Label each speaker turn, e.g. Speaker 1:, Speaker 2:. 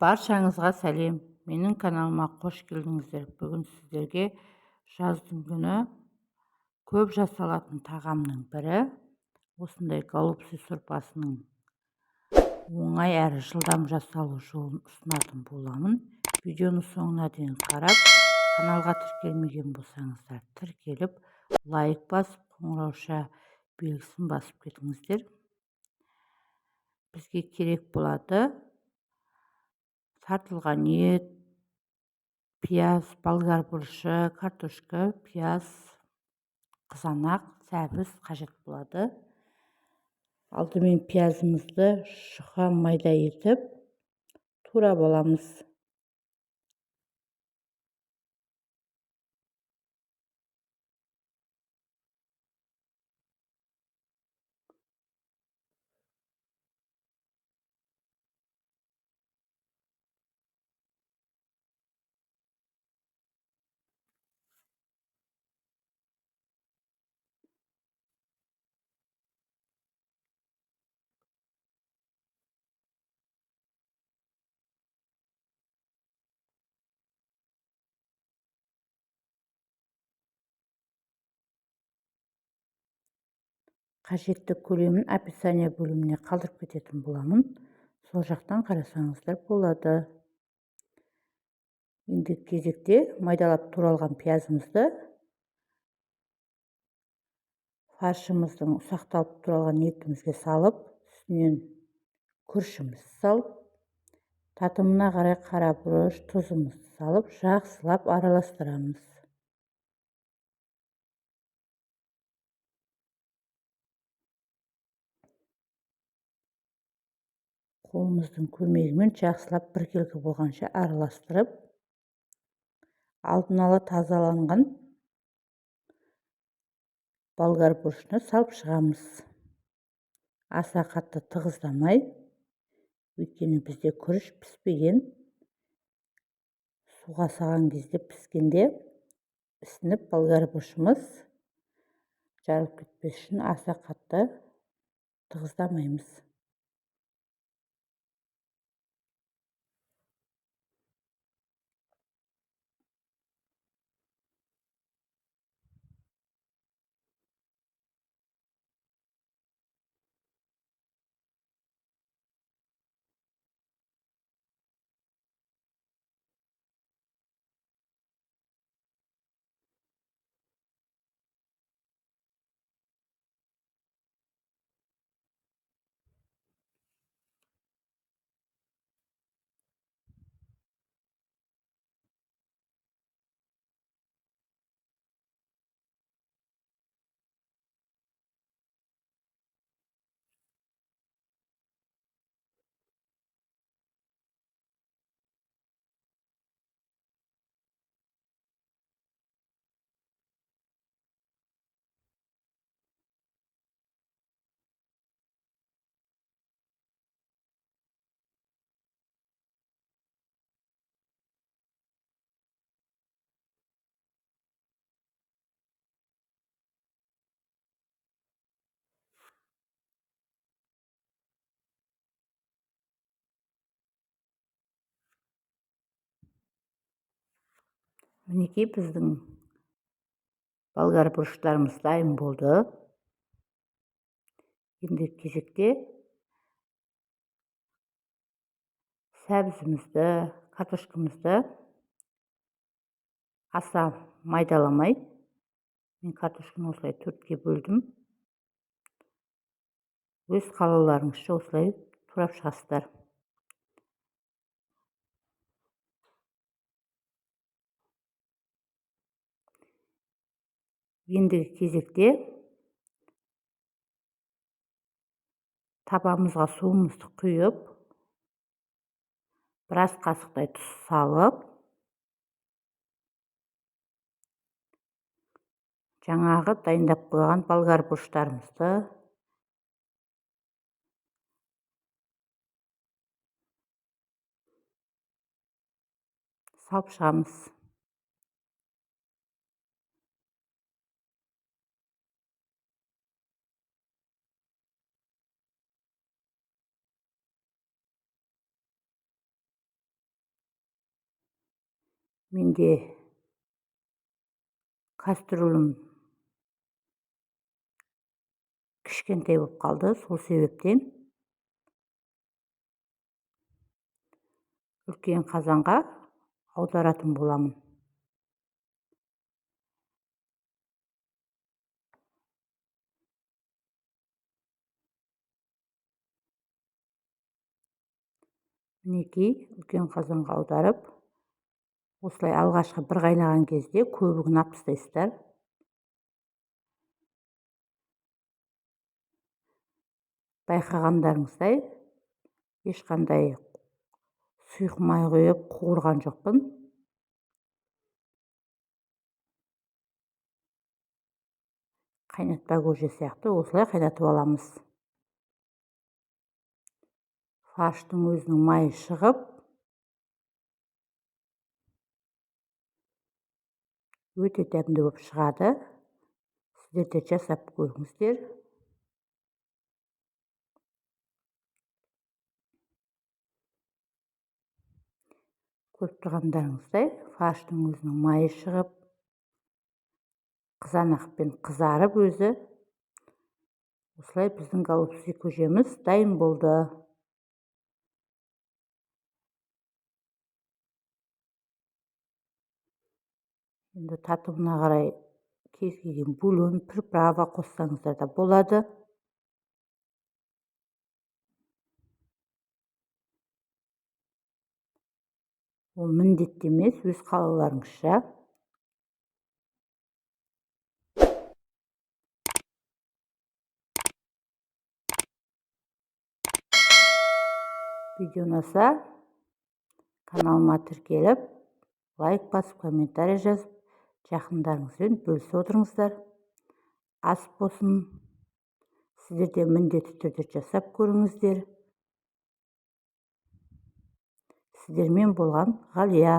Speaker 1: Баршаңызға сәлем. Менің каналыма қош келдіңіздер. Бүгін сіздерге жаздың күні көп жасалатын тағамның бірі осындай голубцы сорпасының оңай әрі жылдам жасалу жолын ұсынатын боламын. Видеоны соңына дейін қарап, каналға тіркелмеген болсаңыздар, тіркеліп, лайк басып, қоңырауша белгісін басып кетіңіздер. Бізге керек болады тартылған ет, пияз, болгар бұрышы, картошка, пияз, қызанақ, сәбіз қажет болады. Алдымен пиязымызды жұқа майда етіп турап аламыз. Қажетті көлемін описание бөліміне қалдырып кететін боламын. Сол жақтан қарасаңыздар болады. Енді кезекте майдалап туралған пиязымызды фаршымыздың ұсақталып туралған етімізге салып, үстінен күрішімізді салып, татымына қарай қара бұрыш, тұзымызды салып, жақсылап араластырамыз. Қолымыздың көмегімен жақсылап біркелкі болғанша араластырып, алдын ала тазаланған болгар бұрышына салып шығамыз. Аса қатты тығыздамай, өйткені бізде күріш піспеген. Суға салған кезде піскенде ісініп болгар бұрышымыз жарылып кетпес үшін аса қатты тығыздамаймыз. Мінекей біздің болгар бұрыштарымыз дайын болды. Енді кезекте сәбізімізді, картошкамызды аса майдаламай, мен картошканы осылай төртке бөлдім. Өз қалауларыңызша осылай турап шығасыздар. Ендігі кезекте табамызға суымызды құйып, біраз қасықтай тұз салып, жаңағы дайындап қойған болгар бұрыштарымызды салып шығамыз. Менде кастрюлім кішкентай болып қалды, сол себептен үлкен қазанға аударатын боламын. Мінекей, үлкен қазанға аударып, осылай алғашқы бір қайнаған кезде көбігін алып тастайсыздар. Байқағандарыңыздай, ешқандай сұйық май құйып қуырған жоқпын. Қайнатпа көже сияқты осылай қайнатып аламыз. Фарштың өзінің майы шығып, өте дәмді болып шығады. Сіздер де жасап көріңіздер. Көріп тұрғандарыңыздай, фарштың өзінің майы шығып, қызанақпен қызарып өзі. Осылай біздің голубцы көжеміз дайын болды. Енді татымына қарай кез келген бульон, приправа қоссаңыздар да болады. Ол міндетті емес, өз қалауларыңызша. Видео ұнаса, каналыма тіркеліп, лайк басып, комментарий жазып, жақындарыңызбен бөлісіп отырыңыздар. Ас болсын. Сіздер де міндетті түрде жасап көріңіздер. Сіздермен болған Ғалия.